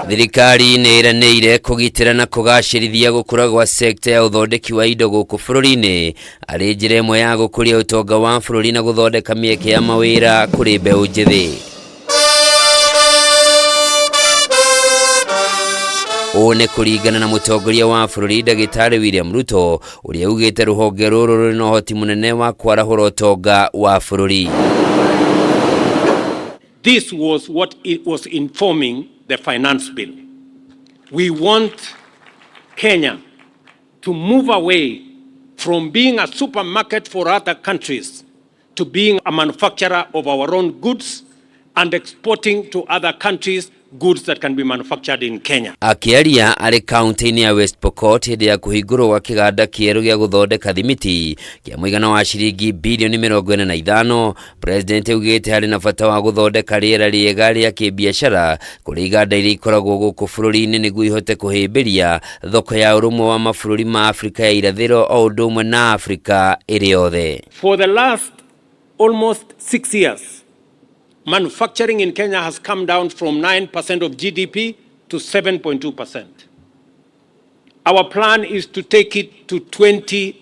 Thirikari nĩ ĩranĩire kũgitĩra na kũgacĩrithia gũkũra gwa sekta ya ũthondeki wa indo gũkũ bũrũri-inĩ arĩ njĩra ĩmwe ya gũkũria ũtonga wa bũrũri na gũthondeka mĩeke ya mawĩra kũrĩ mbeũ njĩthĩ. Ũũ nĩ kũringana na mũtongoria wa bũrũri Ndagĩtarĩ William Ruto ũrĩa ugĩte rũhonge rũrũ rũrĩ na ũhoti mũnene wa kwarahũra ũtonga wa bũrũri. This was what it was informing the finance bill. We want Kenya to move away from being a supermarket for other countries to being a manufacturer of our own goods and exporting to other countries goods that can be manufactured in Kenya. Akĩaria arĩ kaunti-inĩ ya West Pokot hĩndĩ ya kũhingũrwo gwa kĩganda kĩerũ gĩa gũthondeka thimiti kĩa mũigana wa ciringi bilioni 45, President augĩte harĩ na bata wa gũthondeka rĩera rĩega rĩa kĩbiacara kũrĩ iganda iria ikoragwo gũkũ bũrũri-inĩ nĩguo ihote kũhĩmbĩria thoko ya ũrũmwe wa mabũrũri ma Afrika ya irathĩro o ũndũ ũmwe na Afrika ĩrĩ yothe. For the last almost 6 years, manufacturing in Kenya has come down from 9% of GDP to 7.2%. Our plan is to take it to 20%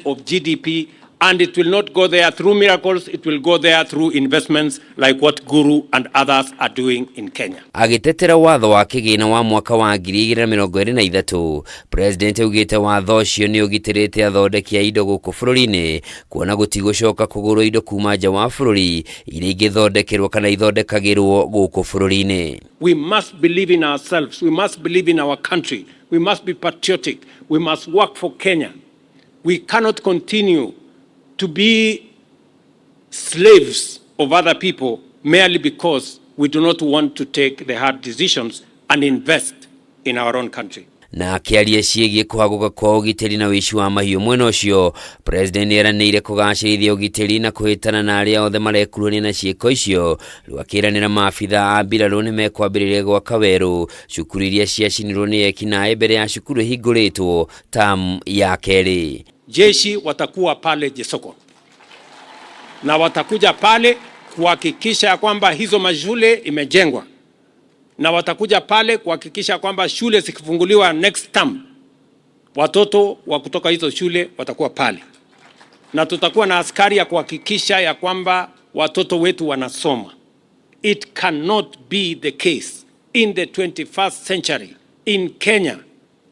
of GDP, and it will not go there through miracles, it will go there through investments like what Guru and others are doing in Kenya. Agĩtetera watho wa kĩgĩna wa mwaka wa 2023, President augĩte watho ũcio nĩ ũgitĩrĩte athondeki a indo gũkũ bũrũri-inĩ kuona gũtigũcoka kũgũrwo indo kuma nja wa bũrũri iria ingĩthondekerwo kana ithondekagĩrwo gũkũ bũrũri-inĩ. We must believe in ourselves, we must believe in our country, we must be patriotic, we must work for Kenya. We cannot continue to be slaves of other people merely because we do not want to take the hard decisions and invest in our own country. Na akĩaria ciĩgiĩ kũhagũka kwa ũgitĩri na ũici wa mahiũ mwena ũcio, President nĩeranĩire kũgacĩrithia ũgitĩri na kũhĩtana na arĩa othe marekuruhania na ciĩko icio. Rĩu akĩranĩra maabitha a mbirarũ nĩmekwambĩrĩria gwaka werũ cukuru iria ciacinirwo nĩ ekinaĩ mbere ya cukuru ĩhingũrĩtwo tamu ya kerĩ. Jeshi watakuwa pale Jesoko na watakuja pale kuhakikisha ya kwamba hizo mashule imejengwa, na watakuja pale kuhakikisha kwamba shule zikifunguliwa next term watoto wa kutoka hizo shule watakuwa pale, na tutakuwa na askari ya kuhakikisha ya kwamba watoto wetu wanasoma. It cannot be the case in the 21st century in Kenya,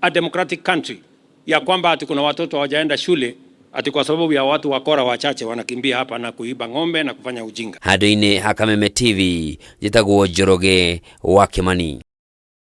a democratic country, ya kwamba ati kuna watoto hawajaenda shule ati kwa sababu ya watu wakora wachache wanakimbia hapa na kuiba ng'ombe na kufanya ujinga. Handũ-inĩ ha Kameme TV, njĩtagwo Njoroge wa Kimani.